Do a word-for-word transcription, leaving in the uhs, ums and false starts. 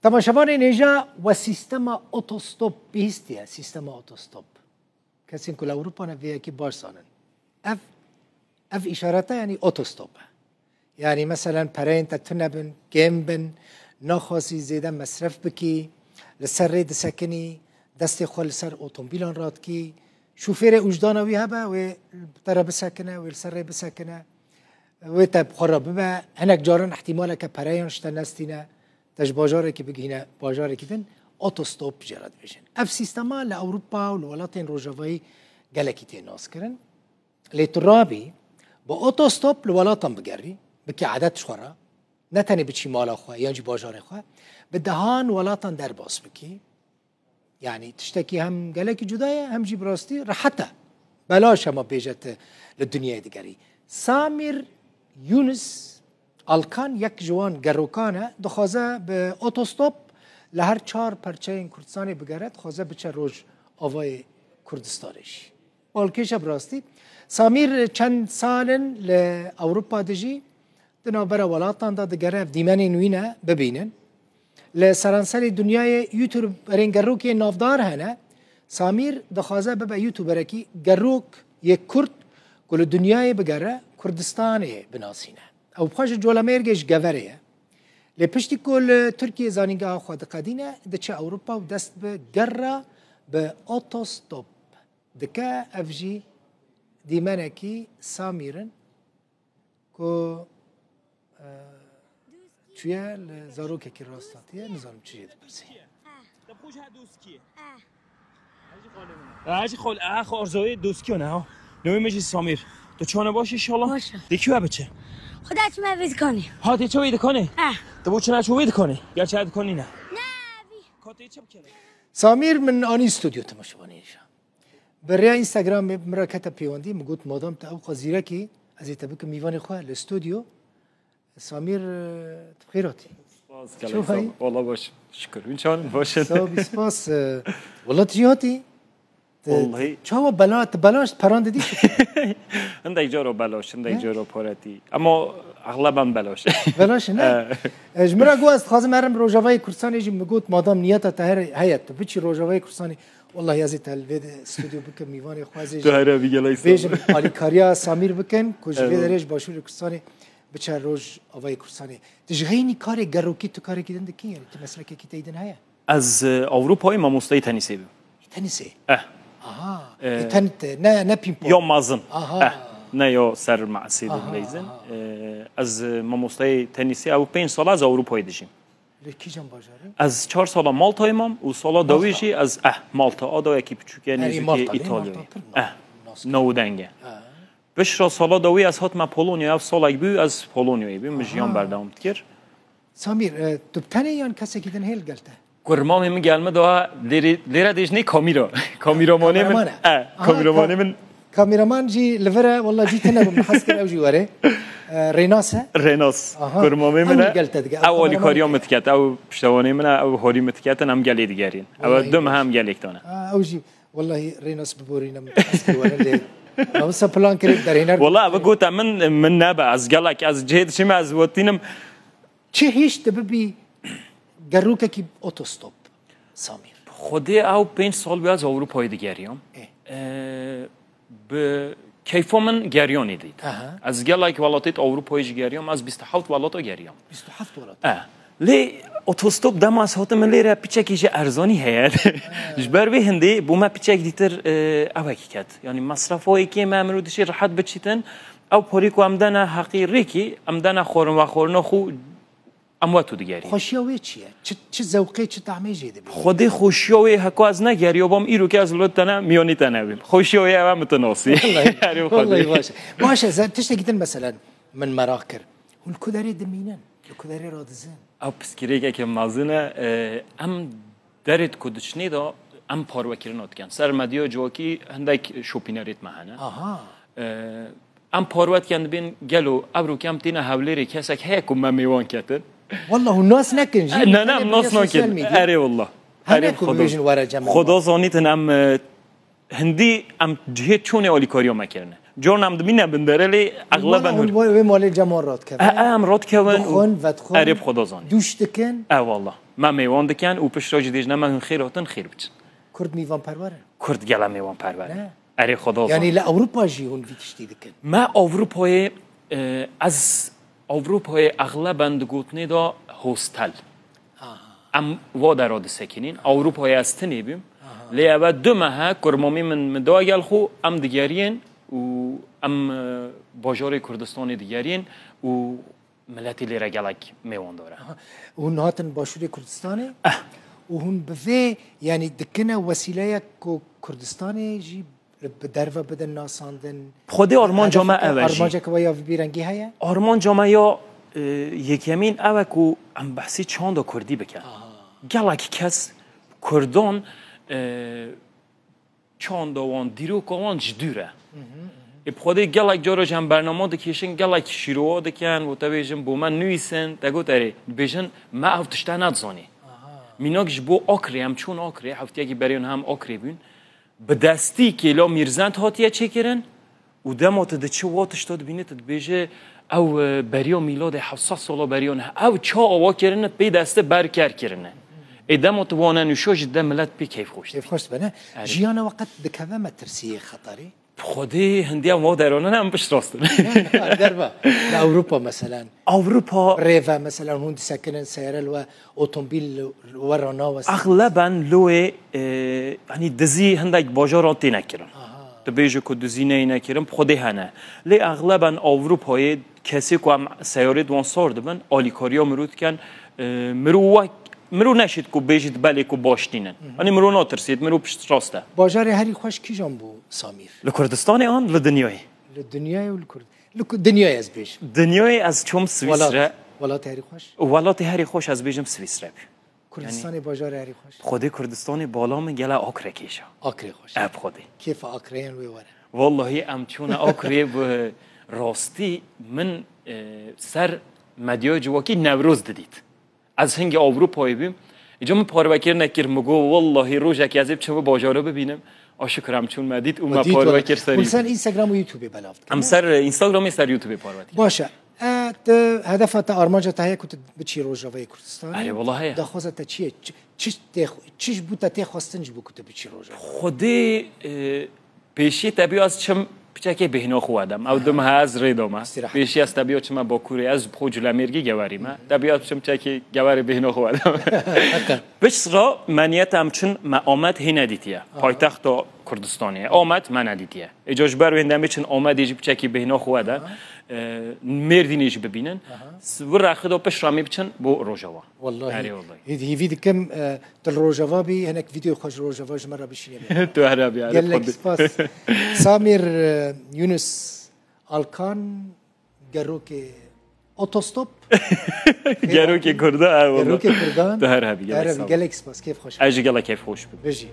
Temaşevanên hêja, we sîstema otostop bihîstiye, sîstema otostop. Kesên ku li Ewropa ne vê yekî baş zanin. Ev, ev îşareta, yanî otostop e. Yanî meselen pereyên te tune bin, kêm bin, naxwazî zêde mesref bikî, li ser rê disekinî, destê xwe li ser otomobîlan radikî, şofêrê ûjdana wî hebe, wê te re bisekine, wê li ser rê bisekine, wê te bi xwe re bibe. Hinek caran ihtimaleke pereyan ji te nestîne, te ji bajarekî bigihîne bajarekî din, otostop jê re dibêjin. Ev sîstema li Ewropa û li welatên Rojavayî gelekî tê naskirin. Lê tu rabî, bi otostop li welatan bigerî, bikî edet ji xwe re, ne tenê biçî mala xwe yan jî bajarê xwe, bi dehan welatan derbas bikî. Yanî tiştekî hem gelekî cuda ye, hem jî bi rastî rehet e. Belaş hema bêje tu li dinyayê digerî. Samîr Yunus Alkan yek ji wan gerokan e, dixwaze bi otostop li her çar perçeyên Kurdistanê bigere, dixwaze biçe Rojavayê Kurdistanê jî. Balkêş e bi rastî. Samîr çend sal in li Ewropa dijî, di navbera welatan de digere, ev dîmenên wî ne bibînin. Li seranserê dinyayê YouTuberên gerokê navdar hene. Samîr dixwaze bibe YouTuberekî gerok yê Kurd ku li dinyayê bigere, Kurdistanê binasîne. Ew bi xwe ji Colemêrgê, ji Geverê ye. Lê piştî ku li Tirkiyê zanîngeha xwe diqedîne, diçe Ewropa û dest bi gera bi otostop dike. Ev jî dîmenekî Samîr in ku, e, çûye li zarokekî rast hatiye, nizanim çi jê dipirsî. Hacî Xal, e, xwe arzoyê doskî ne ha. Navê min jî Samîr. Tu çawa ne, baş inşallah? Baş e. Dê kî we biçe? Xweda çime vê dikanê. Ha, dê çawa vê dikanê? Ha. Tu bo çi naço vê dikanê? Gerçi ev dikanê ne. Ne, vî. Katê çi bikene? Samîr min anî stûdyo, temaşevanê hêja. Bi rêya Instagramê min re kete pêwendî, min got, madam tu ew qas zîrek î, ez ê te bikim mîvanê xwe li stûdyo. Samîr, e, tu bi xêr hatî. Spas, gelek sağ ol. Wala baş, şükür. Hûn çawan in, baş in? Sağ ol, spas. E, wala tu jî hatî. Te Wallahî. Çawa bela, tu belaş peran didî? Hindek caro belaş, hindek caro paretî. Ama exleben belaş. Belaş ne? E, ji min re got, ez dixwazim herim Rojavayê Kurdistanê jî, min got, madam niyeta te her heye, tu biçî Rojavayê Kurdistanê, wallahî ez ê te li vê de stûdyo bikim, mîvanê xwe ez ê jî Tu here bî, gelek sağ ol. Bêjim, alîkariya Samîr bikin, ku ji vê derê ji Başûrê Kurdistanê biçe Rojavayê Kurdistanê. Tu ji xeynî karê gerokî, tu karekî din dikî, yanî tu meslekekî te yî din heye? Ez, e, Ewropayê mamosteyê tenîsê bûm. Tenîsê? Eh. Aha. E, e, ten-, te-, ne, ne ping pong. Ya mezin. Aha. Eh, ne ya ser meesê de bileyzin. Aha. E, ez, e, mamosteyê tenîsê, ew pênc sala ez Ewropayê dijîm. Li kîjan bajarî? Ez çar sala Maltayê mam û sala dawî jî ez, eh, Malta, a dawekî piçûk e, nêzîkî Îtalyayê. Eh, newideng e. Pişt re sala dawî ez hatime Polonyayê, ev salek bû ez Polonyayê bûm, min jiyan berdewam dikir. Samîr, e, tu bi tenê yan kesekî din hê li gel te? Kurmamê min gel min da lêrê, lêre dêjinê kamîra. Kamîramanê min. Kameraman e? E, kameramanê min. Kameraman jî li vir e, walla cî tune bû, min hez kir ew jî were. E, Rênas e? Rênas. Aha. Kurmamê min e. Ew li gel te dike. Ew alîkariya min diket, ew piştewanê min e, ew harî min diketin, em gelê digerîn. Ew e du meh em gelêk dane. Ew jî Wellahî Rênas biborîne min eskî were lê. Ma wisa plan kirê derhêner. Wela ev gote min, min nebe, ez gelek, ez cihê diçim, ez wetînim. Çi hîş tu bibî gerokekî otostop, Samîr? Xwedê ew pênc sal bû ez Ewropayê digeriyam. Ê. E, bi keyfa min geriyanê dît. Aha. Ez gelek welatêt Ewropayê jî geriyam, ez bîst û heft welata geriyam. Bîst û heft welat? E. Lê otostop dema ez hatim min lêre piçekî ji erzanî heye. Ji ber vê hindê bo me piçek dîtir, e, ewekî ket. Yanî mesrefa wê kêm e, mirov dişê rehet biçîtin. Ew parî ku em dene heqî rêkî, em dene xwarin vexwarina xwe, em wetu digerîn. Xweşiya wê çi ye? Çi, çi zewqê, çi tahmê jê dibî? Xwedê xweşiya wê heko ez negeriyabam, îro ke ez li te ne, miyanî te nebîm. Xweşiya wê ew e, min tu nasî. Wellahî, wellahî baş e. Baş e, ze-, tiştekî din meselen min meraq kir. Hûn li ku derê dimînin? Li ku derê radizin? Ew pirsgirêkeke mezin e, e, em derêt ku diçinê de em parwekirina dikin. Ser medya civakî hindek şopînerêt me hene. Aha. E, em parwe dikin dibên gelo ev rokê em têne Hewlêrê kesek heye ku me mêwan ketin. Wallah hûn nas nekin jî. E, ne, ne, em nas nakin. Erê wallah. Hene ku bibêjin were cem. Xweda zanîtin em, e, Hindî em cihê çûnê alîkariya me kirine. Carna em dimîne bin derê lê exleben hûn. Wê malê cem wan radikevin. E, e, em radikevin û dixwin, vedixwin, erê bi Xweda zanî. Dûş dikin. E, wallah. Me mêwan dikin û piştre jî dêjine me hûn xêr hatin, xêr biçin. Kurd mêvanperwer in? Kurd gela mêvanperwer in. Ne? Erê xwe da zan. Yanî li Ewropa jî hûn vî tiştî dikin? Me Ewropayê, e, ez Ewropayê exleben di gotinê de hostel. Em va dera disekinîn. Ewropayê ez tinê bûm. Lê ev e du meh e ku mamê min min da gel xwe, em digeriyên û em, e, bajarê Kurdistanê digeriyên û miletê lê re gelek mêwandar e. Hûn hatin Başûrê Kurdistanê? Eh. Û hûn bi vê, yanî dikine wesîleyek ku Kurdistanê jî bi derve bidin nasandin? Xwedê armanca me ev e jî. Armanceke we ya vî rengî heye? Armanca me ya, e, yekemîn ew e ku em behsî çanda kurdî bikin. Gelek kes kurdan, e, çanda wan, dîroka wan ji dûr e. Ê bi Xwedê gelek cara jî em bernama dikêşin, gelek şîrova dikin, û te bêjin bo me nivîsin, te got erê, dibêjin me ev tişte nedizanî. Mînak ji bo Akrê, em çûn Akrê, heftiyekî berê em Akrê bûn. Bi destî kêla mîrzent hatiye çêkirin û dema tu diçî wa tişta dibînî, tu dibêjî ew, e, beriya mîladê heft sed sala beriya ne. Ew ça awa kirine, pê destê ber ker kirine. Ê dema tu wane nûşa jî de milet pê keyfxweş dibî. Keyfxweş dibe, ne? Erê. Jiyana we qet dikeve metirsiyê xeterê? Bi Xwedê hindiya wa derane ne, em pişt rast in. Ne, ne, derve. Li Ewropa meselen. Ewropa. Rêve meselen hûn disekinin, seyare li we otomobîl li we ranawestin. Exleben loê, e, yanî dizî hindek bajaran têne kirin. Tu bêjî ku dizî neyne kirin, bi Xwedê hene. Lê exleben Ewropayê kesê ku em seyarê di wan sar dibin, alîkariya mirû dikin, e, mirû wek, mirû neşêt ku bêjît belê ku baş nînin. Yanî mirû natirsêt, mirû pişt rast e. Bajarê herî xweş kîjan bû Samîr? Li Kurdistanê an li dinyayê? Li dinyayê û li Kurd. Li ku-, dinyayê ez bêjim. Dinyayê ez çûm Swîsre. Welat, welatê herî xweş? Welatê herî xweş ez bêjim Swîsre bû. Kurdistanê bajarê herî xweş. Xwedê Kurdistanê bala min gela Akrê kêşa. Akrê xweş. E bi Xwedê. Kêfa Akreyên wê were. Wellahî em çûne Akrê bi rastî min, e, ser medyaya civakî Newroz didît. Ez hingê Ewropayê bûm. Îca min parvekir nekir, min got, wellahî rojekê ez ê biçim vê bajarê bibînim. A şikir em çûn me dît û me parve kir serî. Hûn ser Instagram û YouTubeê belav dikin? Em ser Instagramê, ser YouTubeê parve dikin. Baş e. E, tu hedefa te, armanca te heye ku tu biçî Rojavayê Kurdistanê? Erê, wela heye. Daxwaza te çi ye? Çi, çi tê, çi ji bo te tê xwestin ji bo ku tu biçî Rojavayê? Xwedê, e, Pêşî te bî ez çim piçekê bêhna xwe wedim. Ew du meh ez rê dame. Pêşî ez te bî çime Bakurê, ez bi xwe Culemêrgî gewerî me. Te bî ez çim çekê gewerê bêhna xwe wedim. Pişt re me niyet em çin me Amed hê nedîtiye. Paytexta Kurdistanê. Amed me nedîtiye. Êca ji ber wê demê çin Amedê jî piçekî bêhna xwe wede. E, Mêrdînê jî bibînin. S-, wir rexê de pişt re em ê biçin bo Rojava. Wellahî. Erê wellahî. Hî-, hîvî dikim, e, tu li Rojava bî, hinek vîdeo xwe ji Rojava ji me re bişîne bê. Tu here bî, erê. Gelek spas. Samîr, e, Yunus Alkan, gerokê otostop. Gerokê Kurda, e, wellahî. Gerokê Kurdan. Tu her hebî, gelek spas. Gelek spas, keyf xweş. Ez jî gelek keyf xweş bûm. Bijî.